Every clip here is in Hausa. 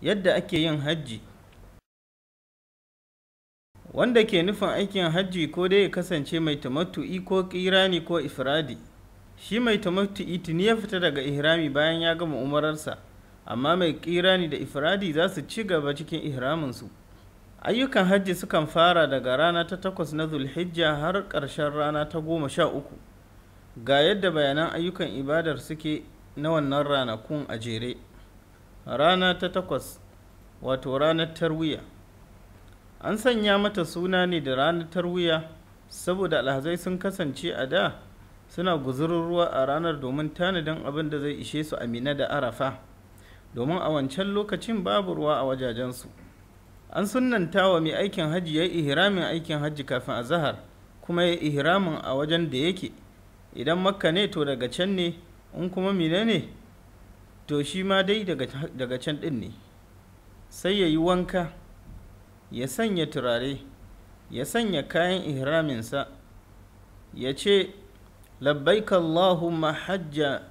Yadda ake yin hajji. Wanda ke nufin aikin hajji ko dai ya kasance mai tamattu'i ko ƙirani ko ifradi. Shi mai tamattu'i tuni ya fita daga ihrami bayan ya gama umararsa, amma mai ƙirani da ifradi za su ci gaba cikin ihraminsu. Ayyukan hajji sukan fara daga rana ta 8 na Zulhijja har ƙarshen rana ta 13. Ga yadda bayanan ayyukan ibadar suke na wannan ranakun a jere. Rana ta 8, wato ranar Tarwiya. An sanya mata suna ne da ranar Tarwiya saboda alhazai sun kasance a da suna guzurin ruwa a ranar domin tanadin abin da zai ishe su a Mina da Arafa, domin a wancan lokacin babu ruwa a wajajensu. An sunnanta wa mai aikin hajji ya yi ihramin aikin hajji kafin azahar, kuma ya yi ihramin a wajen da yake. Idan Makka ne to daga can ne, in kuma Mina ne to shi ma dai daga can ɗin ne. Sai ya yi wanka, ya sanya turare, ya sanya kayan ihraminsa, ya ce labbaik Allahumma hajja,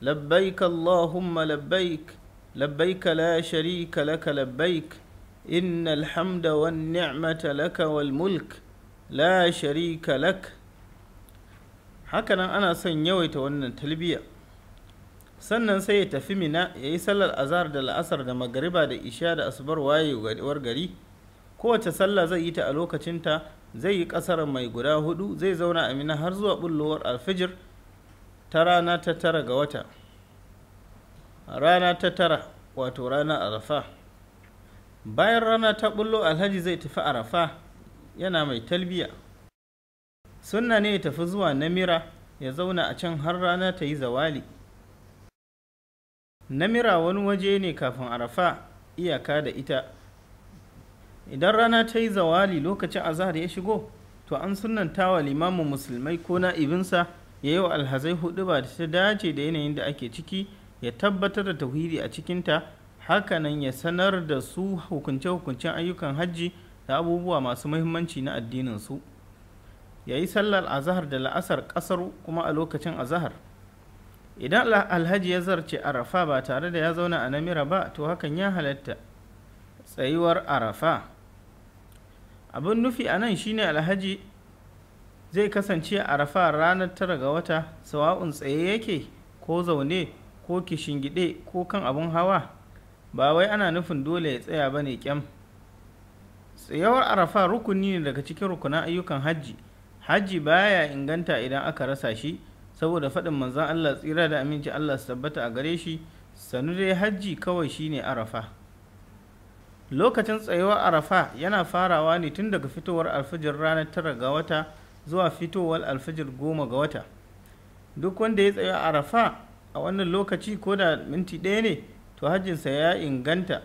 labbaik Allahumma labbaik, labbaik la sharika laka labbaik, innal hamda wan ni'mata laka wal mulk, la sharika lak. Hakanan ana son yawaita wannan talbiya. Sannan sai ya tafi Mina ya yi sallar azahar da la'asar da magariba da isha da asubar wayewar gari. Kowace sallah zai yi ta a lokacinta, zai yi ƙasar mai guda 4, zai zauna a Mina har zuwa bullowar alfijir ta rana ta 9 ga wata. Rana ta 9, wato rana Arafa. Bayan rana ta bullo, alhaji zai tafi Arafa yana mai talbiya. Sunna ne ya tafi zuwa Namira ya zauna a can har rana ta yi zawali. Namira wani waje ne kafin Arafa, iyaka da ita. Idan rana ta yi zawali lokacin azahar ya shigo, to an sunnanta wa limamin musulmai ko na'ibinsa ya yi wa alhazai huɗuba da ta dace da yanayin da ake ciki, ya tabbatar da tauhidi a cikinta, hakanan ya sanar da su hukunce-hukuncen ayyukan hajji da abubuwa masu muhimmanci na addininsu. Ya yi sallar azahar da la'asar ƙasar kuma a lokacin azahar. Idan alhaji ya zarce Arafa ba tare da ya zauna a Namira ba, to hakan ya halatta. Tsayuwar Arafa. Abin nufi a nan shine alhaji zai kasance a Arafa ranar 9 ga wata, sawa'un tsaye yake ko zaune ko kishingide ko kan abin hawa, ba wai ana nufin dole ya tsaya ba ne kyam. Tsayuwar Arafa rukuni ne daga cikin rukunan ayyukan hajji. Hajji baya inganta idan aka rasa shi, saboda faɗin manzon Allah tsira da aminci Allah su tabbata a gare shi, sanu dai hajji kawai shine Arafa. Lokacin tsayuwar Arafa yana farawa ne tun daga fitowar alfijir ranar 9 ga wata zuwa fitowar alfijir 10 ga wata. Duk wanda ya tsaye Arafa a wannan lokaci ko da minti 1 ne, to hajjinsa ya inganta.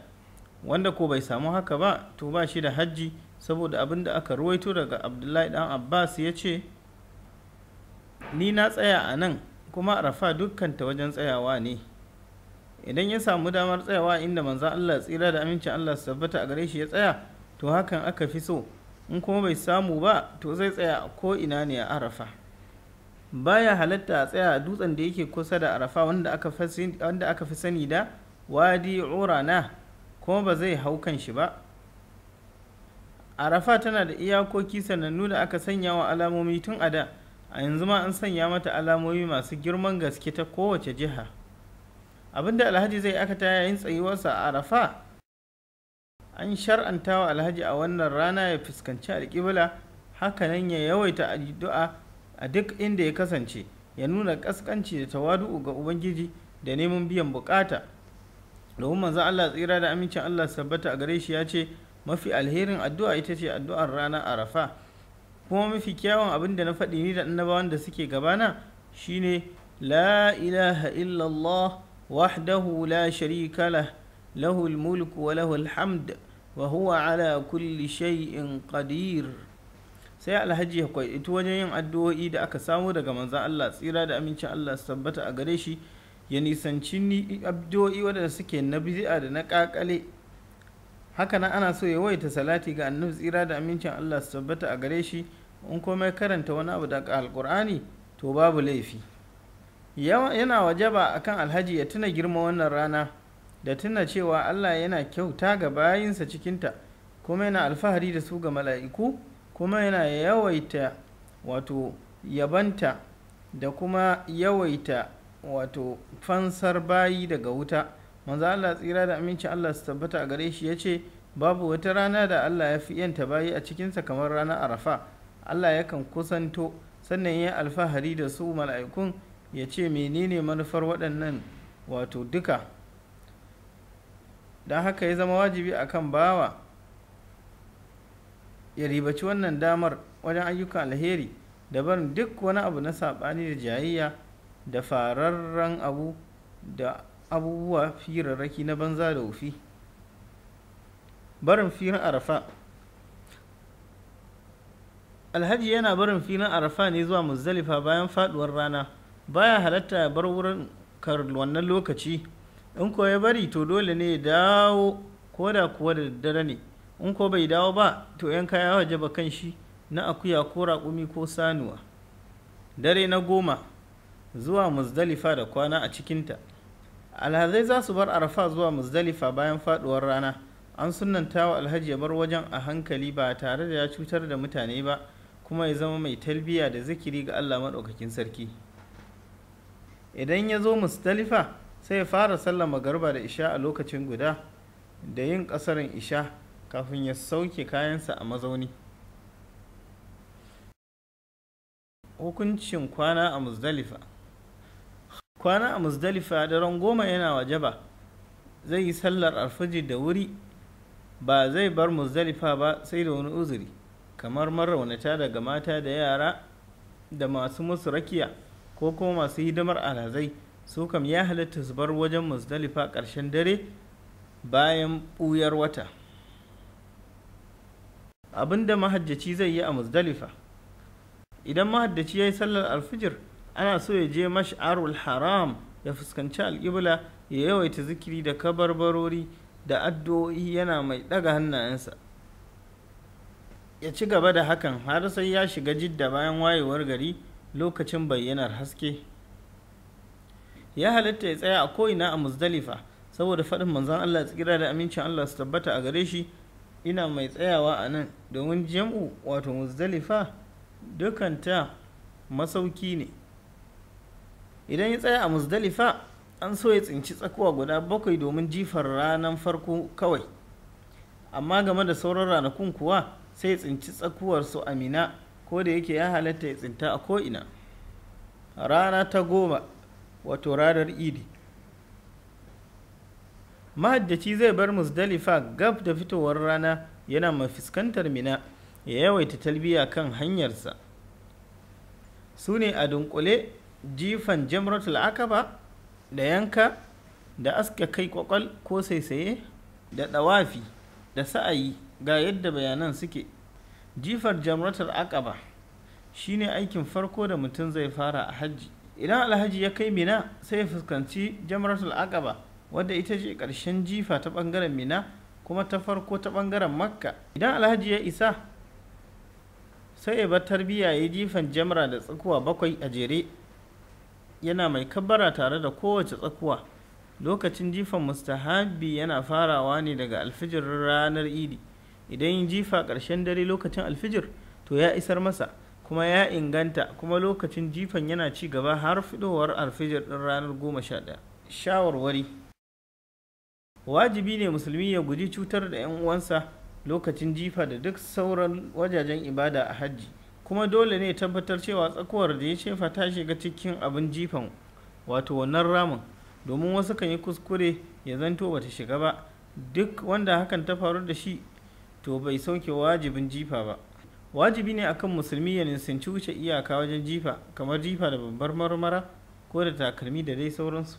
Wanda ko bai samu haka ba, to ba shi da hajji, saboda abin da aka ruwaito daga Abdullahi dan Abbas ya ce, ni na tsaya a nan kuma Arafa dukkanta wajen tsayawa ne. Idan ya samu damar tsayawa inda manzon Allah tsira da amincin Allah su tabbata a gare shi ya tsaya, to hakan aka fi so. In kuma bai samu ba, to zai tsaya a ko ina ne a Arafa. Baya halatta a tsaya a dutsen da yake kusa da Arafa wanda aka fi sani da Wadi Urana, kuma ba zai hau kan shi ba. Arafa tana da iyakoki sanannu da aka sanya wa alamomi tun a da. A yanzu ma an sanya mata alamomi masu girman gaske ta kowace jiha. Abinda alhaji zai aikata yayin tsayuwarsa a Arafa, an shar'anta wa alhaji a wannan rana ya fuskanci alƙibla, hakanan ya yawaita addu'a a duk inda ya kasance, ya nuna ƙasƙanci da tawadu'u ga Ubangiji da neman biyan buƙata. Domin manzon Allah tsira da amincin Allah sabbata a gare shi ya ce, mafi alherin addu'a ita ce addu'ar ranar Arafa. Kuma mafi kyawun abin da na faɗi ni da annabawan da suke gabana shine la ilaha illallah wahdahu la sharika lah, lahul mulku wa lahul hamd wa huwa ala kulli shay'in qadir. Sai alhaji ya kwaitu wajen yin addu'o'i da aka samu daga manzon Allah tsira da amincin Allah su tabbata a gare shi, ya nisanci addu'o'i waɗanda suke na bid'a da na ƙaƙale. Haka nan ana so ya yawaita salati ga annabi tsira da amincin Allah su tabbata a gare shi. In komai karanta wani abu daga Alƙur'ani, to babu laifi. Yana wajaba akan alhaji ya tuna girma wannan rana. Da tuna cewa Allah yana kyauta ga bayinsa cikinta, kuma yana alfahari da su ga mala'iku, kuma yana yawaita wato yabanta da kuma yawaita wato fansar bayi daga wuta. Manzo Allah tsira da amincin Allah su tabbata a gare shi ya ce, babu wata rana da Allah ya fi yanta bayi a cikinsa kamar ranar Arafa. Allah yakan kusanto sannan ya alfahari da su mala'ikun, ya ce, menene manufar waɗannan wato duka? Don haka ya zama wajibi akan bawa ya ribaci wannan damar wajen ayyukan alheri da barin duk wani abu na saɓani da jayayya da fararren abu da abubuwa firarraki na banza da wufi. Barin filin Arafa. Alhaji yana barin filin Arafa ne zuwa Muzdalifa bayan faduwar rana. Baya halatta ya bar wurin kar wannan lokaci. In ko ya bari, to dole ne ya dawo, ko da kuwa da daddare ne. In ko bai dawo ba, to yanka ya wajaba kan shi na akuya ko raƙumi ko sanuwa. Dare na 10, zuwa Muzdalifa da kwana a cikinta. Alhazai za su bar Arafa zuwa Muzdalifa bayan faduwar rana. An sunanta wa alhaji ya bar wajen a hankali ba tare da ya cutar da mutane ba, kuma ya zama mai talbiya da zikiri ga Allah maɗaukakin sarki. Idan ya zo Muzdalifa, sai ya fara sallar magariba da isha a lokacin guda da yin ƙasarin isha kafin ya sauke kayansa a mazauni. Hukuncin kwana a Muzdalifa. Kwana a Muzdalifa daren 10 yana wajaba. Zai yi sallar alfajir da wuri, ba zai bar Muzdalifa ba sai da wani uzuri, kamar maraunata daga mata da yara da masu musu rakiya ko kuma masu hidimar alhazai. Su kam ya halatta su bar wajen Muzdalifa ƙarshen dare bayan ɓuyar wata. Abinda mahajjaci zai yi a Muzdalifa. Idan mahaddaci ya yi sallar alfijir, ana so ya je Mash'arul Haram, ya fuskanci alƙibla, ya yawaita zikiri da kabarbarori da addu'o'i yana mai ɗaga hannayensa. Ya ci gaba da hakan har sai ya shiga Jidda bayan wayewar gari lokacin bayyanar haske. Ya halatta ya tsaya a ko'ina a Muzdalifa, saboda faɗin manzon Allah tsira da amincin Allah su tabbata a gare shi, ina mai tsayawa a nan, domin jam'u wato Muzdalifa dukanta masauki ne. Idan ya tsaya a Muzdalifa, an so ya tsinci tsakuwa guda 7 domin jifar ranar farko kawai. Amma game da sauran ranakun kuwa, sai ya tsinci tsakuwar su a Mina, ko da yake ya halatta ya tsinta a ko'ina. Rana ta 10, wato ranar Idi. Mahajjaci zai bar Muzdalifa gab da fitowar rana yana mai fuskantar Mina, ya yawaita talbiya kan hanyarsa. Su ne a dunkule: jifan Jamratul Akaba da yanka da aske kai kwakwal ko saisaye da ɗawafi da sa'ayi. Ga yadda bayanan suke. Jifar Jamratul Akaba shine aikin farko da mutum zai fara a hajji. Idan alhaji ya kai Mina, sai ya fuskanci Jamratul Akaba, wadda ita ce ƙarshen jifa ta ɓangaren Mina kuma ta farko ta ɓangaren Makka. Idan alhaji ya isa, sai ya bar tarbiya, ya jifan jamra da tsakuwa 7 a jere, yana mai kabbara tare da kowace tsakuwa. Lokacin jifan mustahabi yana farawa ne daga alfijirin ranar Idi. Idan yin jifa ƙarshen dare lokacin alfijir, to ya isar masa kuma ya inganta, kuma lokacin jifan yana ci gaba har fitowar alfijir ɗin ranar 11. Shawarwari. Wajibi ne musulmi ya guji cutar da 'yan uwansa lokacin jifa da duk sauran wajajen ibada a hajji, kuma dole ne tabbatar cewa tsakuwar da ya shefa ta shiga cikin abin jifan, wato wannan ramin, domin wasu kan yi kuskure ya zanto bata shiga ba. Duk wanda hakan ta faru da shi, to bai sauke wajibin jifa ba. Wajibi ne akan musulmi ya nisanci wuce iyaka wajen jifa, kamar jifa da babbar marmara ko da takalmi da dai sauransu.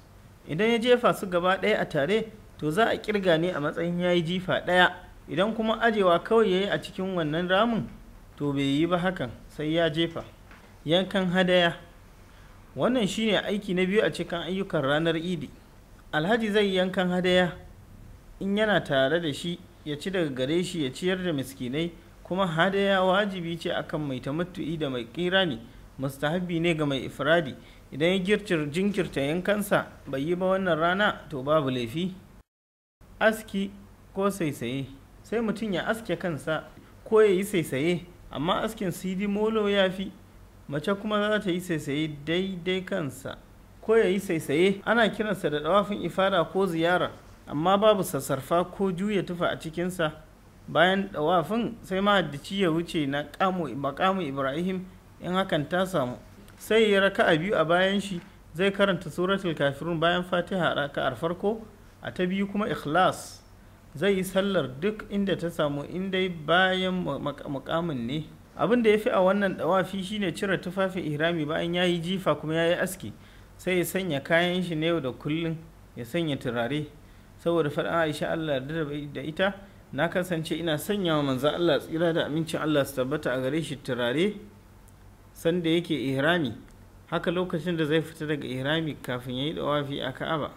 Idan ya jefa su gaba ɗaya a tare, to za a kirga ne a matsayin ya yi jifa ɗaya. Idan kuma ajewa kawai ya yi a cikin wannan ramin, to bai yi ba hakan, sai ya jefa. Yankan hadaya. Wannan shine aiki na biyu a cikin ayyukan ranar Idi. Alhaji zai yankan hadaya in yana tare da shi, ya ci daga gare shi, ya ciyar da miskinai. Kuma hadaya wajibi ce akan mai tamattu'i da mai kirani, mustahabbi ne ga mai ifradi. Idan ya jinkirta yankansa bai yi ba wannan rana, to babu laifi. Aski ko saisaye. Sai mutum ya aske kansa ko ya yi saisaye, amma askin sidi molo ya fi. Mace kuma za ta yi saisaye daidai kansa ko ya yi saisaye. Ana kiransa da ɗawafin ifada ko ziyara, amma babu sassarfa ko juya tufa a cikinsa. Bayan ɗawafin sai mahaddaci ya wuce na maƙamu Ibrahim in hakan ta samu, sai ya raka'a biyu. A bayan shi zai karanta Suratul Kafirun bayan Fatiha a raka'ar farko, a ta biyu kuma Ikhlas. Zai yi sallar duk inda ta samu, in dai bayan mukamin ne. Abin da ya fi a wannan dawafi shine cire tufafin ihrami bayan ya yi jifa kuma ya yi aski, sai ya sanya kayan shi na yau da kullum, ya sanya turare, saboda faɗin Aisha, Allah da ita: "Na kasance ina sanya wa Manzo Allah, tsira da amincin Allah su tabbata a gare shi, turare sanda yake ihrami, haka lokacin da zai fita daga ihrami kafin ya yi dawafi a Ka'aba."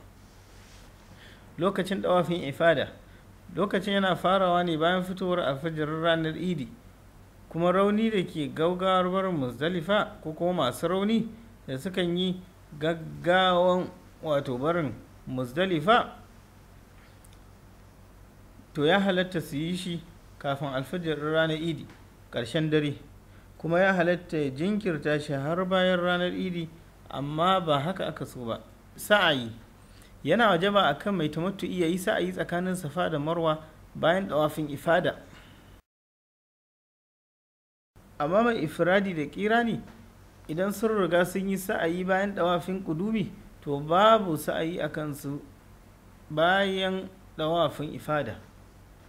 Lokacin dawafin ifada. Lokacin yana farawa ne bayan fitowar alfajirin ranar Idi, kuma rauni da ke gaugawar barin Muzdalifa ko kuma masu rauni da sukan yi gaggawan wato barin Muzdalifa, to ya halatta su yi shi kafin alfajirin ranar Idi, ƙarshen dare. Kuma ya halatta ya jinkirta shi har bayan ranar Idi, amma ba haka aka so ba. Sa'ayi. Yana wajaba a kan mai tamattu iya yi sa'ayi tsakanin Safa da Marwa bayan ɗawafin ifada, amma mai ifradi da kirani, idan sun riga sun yi sa'ayi bayan ɗawafin ƙudumi, to babu sa'ayi a kansu bayan ɗawafin ifada.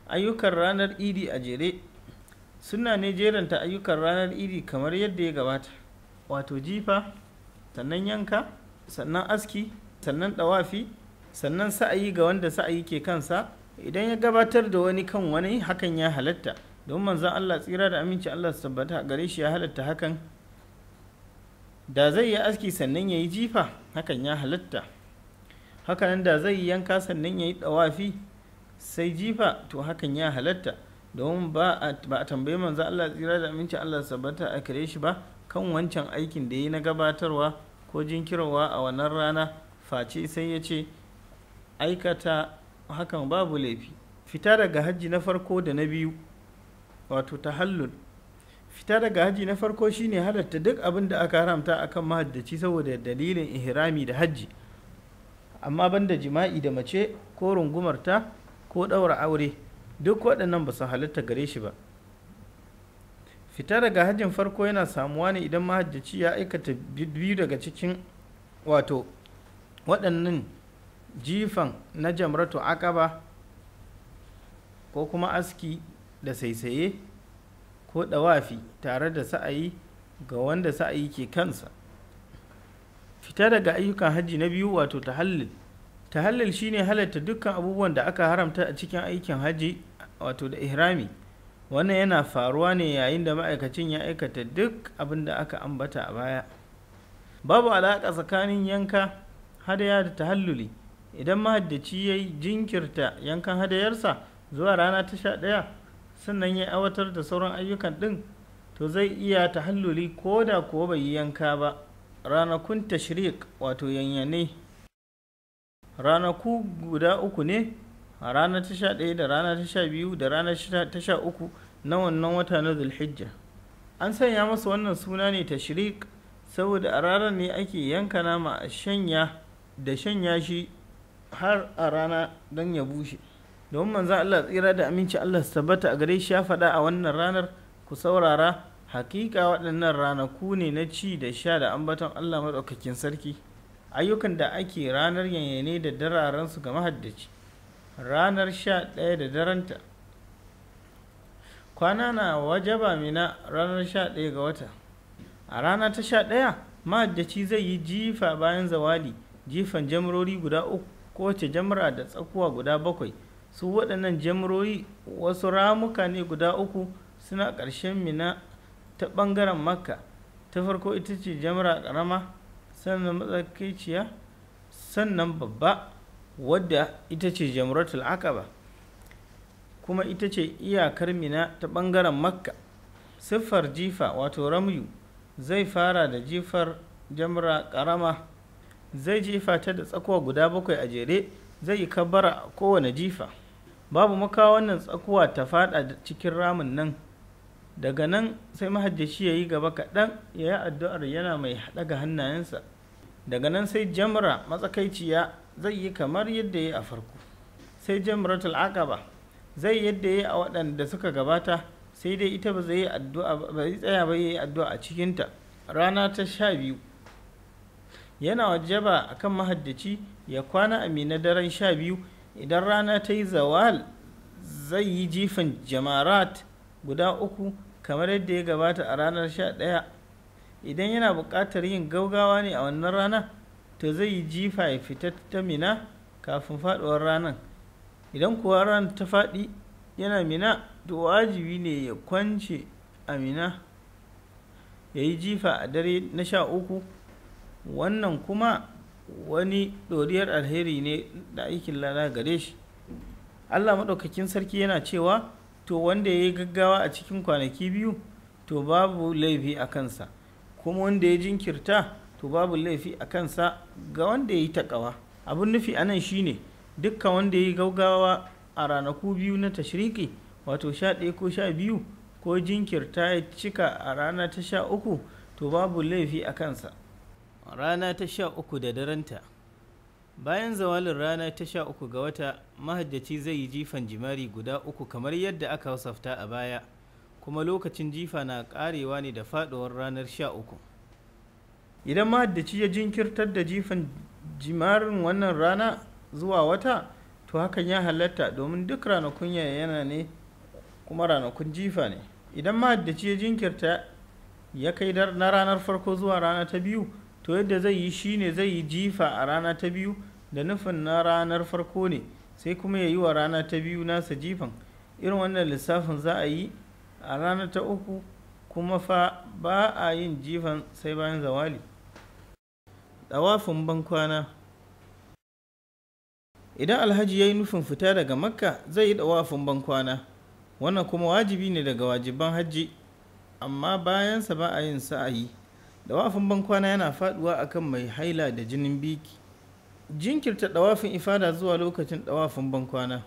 Ayyukan ranar Idi a jere. Suna ne jeranta ayyukan ranar Idi kamar yadda ya gabata, wato jifa, sannan yanka, sannan aski, sannan ɗawafi, sannan sa'ayi ga wanda sa'ayi ke kansa. Idan ya gabatar da wani kan wani, hakan ya halatta, don Manzon Allah, tsira da aminci Allah su tabbata gare shi, ya halatta hakan. Da zai yi aski sannan ya yi jifa, hakan ya halatta. Hakanan da zai yi yanka sannan ya yi ɗawafi sai jifa, to hakan ya halatta, domin ba a tambayi Manzon Allah, tsira da aminci Allah su tabbata a gare shi, ba kan wancan aikin da ya yi na gabatarwa ko jinkirwa a wannan rana, face sai ya ce aikata hakan babu laifi. Fita daga hajji na farko da na biyu, wato tahallul. Fita daga hajji na farko shine halatta duk abin da aka haramta akan mahaddaci saboda dalilin ihrami da hajji, amma banda jima'i da mace ko rungumarta ko ɗaura aure. Duk waɗannan ba su halatta gare shi ba. Fita daga hajjin farko yana samuwa ne idan mahajjaci ya aikata biyu daga cikin wato waɗannan: jifan na Jamratu Aqaba, ko kuma aski da saisaye, ko ɗawafi tare da sa'ayi ga wanda sa'ayi ke kansa. Fita daga ayyukan hajji na biyu, wato tahallul. Tahallul shine halatta dukkan abubuwan da aka haramta a cikin aikin hajji, wato da ihrami. Wannan yana faruwa ne yayin da ma'aikacin ya aikata duk abin da aka ambata a baya. Babu alaƙa tsakanin yanka hadaya da tahalluli. Idan mahaddaci ya jinkirta yankan hadayarsa zuwa rana ta 11, sannan ya aiwatar da sauran ayyukan ɗin, to zai iya tahalluli ko da kuwa bai yi yanka ba. Ranakun Tashrik, wato yanyane. Ranaku guda uku ne, a rana ta 11 da rana ta 12 da rana ta 13 na wannan wata na Zulhijja. An sanya masa wannan suna ne Tashrik saboda a ranar ne ake yanka nama a shanya da shanya shi har a rana don ya bushe, domin Manzan Allah, tsira da aminci Allah su tabbata a gare shi, ya faɗa a wannan ranar: "Ku saurara, hakika waɗannan ranaku ne na ci da sha da ambaton Allah Maɗaukakin Sarki." Ayyukan da ake ranar yanyane da dararen su ga mahaddaci. Ranar 11 da darenta. Kwana na wajaba Mina ranar 11 ga wata. A rana ta 11, mahaddaci zai yi jifa bayan zawali, jifan jamrori guda uku, kowace jamra da tsakuwa guda bakwai. Su waɗannan jamrori wasu ramuka ne guda uku, suna ƙarshen Mina ta ɓangaren Makka. Ta farko ita ce jamra ƙarama, sannan matsakaiciya, sannan babba, wadda ita ce Jamratul Aqaba, kuma ita ce iyakar Mina ta ɓangaren Makka. Siffar jifa, wato ramyu: zai fara da jifar jamra ƙarama, zai jefa ta da tsakuwa guda bakwai a jere, zai yi kabbara a kowane jifa. Babu makawa wannan tsakuwa ta faɗa cikin ramin nan. Daga nan sai mahajjaci ya yi gaba kaɗan ya yi addu'ar yana mai ɗaga hannayensa. Daga nan sai jamra matsakaiciya, zai yi kamar yadda ya yi a farko. Sai jamratul aqaba, zai yadda ya yi a waɗanda suka gabata, sai dai ita ba zai yi addu'a ba zai tsaya ba yi addu'a a cikinta. Rana ta 12, yana wajaba akan mahaddaci ya kwana a Mina daren 12. Idan rana ta yi zawal, zai yi jifan jamarat guda uku kamar yadda ya gabata a ranar 11. Idan yana buƙatar yin gaugawa ne a wannan rana, to zai yi jifa ya fita ta Mina kafin faɗuwar ranar. Idan kuwa ranar ta faɗi yana Mina, to wajibi ne ya kwance a Mina ya yi jifa a dare na 13. Wannan kuma wani ɗoriyar alheri ne da aikin lada gare shi. Allah Maɗaukakin Sarki yana cewa, to wanda ya yi gaggawa a cikin kwanaki 2, to babu laifi a kansa, kuma wanda ya jinkirta, to babu laifi a kansa ga wanda ya yi taƙawa. Abin nufi a nan shine dukkan wanda ya yi gaggawa a ranaku 2 na tashriki, wato 11 ko 12, ko jinkirta ya cika a rana ta 13, to babu laifi a kansa. Rana ta 13 da darenta. Bayan zawalin rana ta 13 ga wata, mahajjaci zai yi jifan jimari guda uku kamar yadda aka wasafta a baya, kuma lokacin jifa na karewa ne da faduwar ranar 13. Idan mahajjaci ya jinkirtar da jifan jimarin wannan rana zuwa wata, to hakan ya halatta, domin duk ranakun yana ne kuma ranakun jifa ne. Idan mahajjaci ya jinkirta ya kai na ranar farko zuwa rana ta biyu, to yadda zai yi shine zai yi jifa a rana ta biyu da nufin na ranar farko ne, sai kuma ya yi wa rana ta biyu nasa jifan. Irin wannan lissafin za a yi a rana ta uku, kuma fa ba a yin jifan sai bayan zawali. Ɗawafin bankwana. Idan alhaji ya yi nufin fita daga Makka, zai yi ɗawafin bankwana. Wannan kuma wajibi ne daga wajiban hajji, amma bayansa ba a yin sa'ayi. Ɗawafin bankwana yana faduwa akan mai haila da jinin biki. Jinkirta ɗawafin ifada zuwa lokacin ɗawafin bankwana.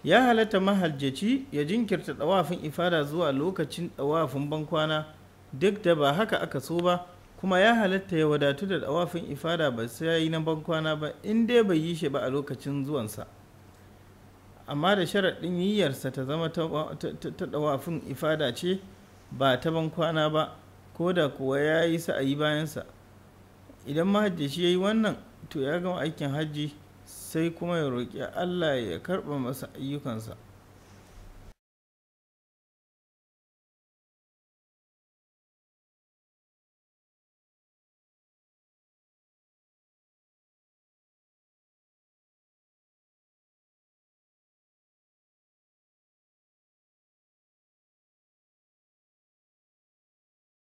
Ya halatta mahajjaci ya jinkirta ɗawafin ifada zuwa lokacin ɗawafin bankwana, duk da ba haka aka so ba, kuma ya halatta ya wadatu da ɗawafin ifada ba sai ya yi na bankwana ba in dai bai yi shi ba a lokacin zuwansa, amma da sharaɗin niyyarsa ta zama ta ɗawafin ifada ce ba ta bankwana ba, ko da kuwa ya yi sa'ayi bayansa. Idan mahajjaci ya yi wannan, to ya gama aikin hajji, sai kuma ya roƙi Allah ya karɓa masa ayyukansa.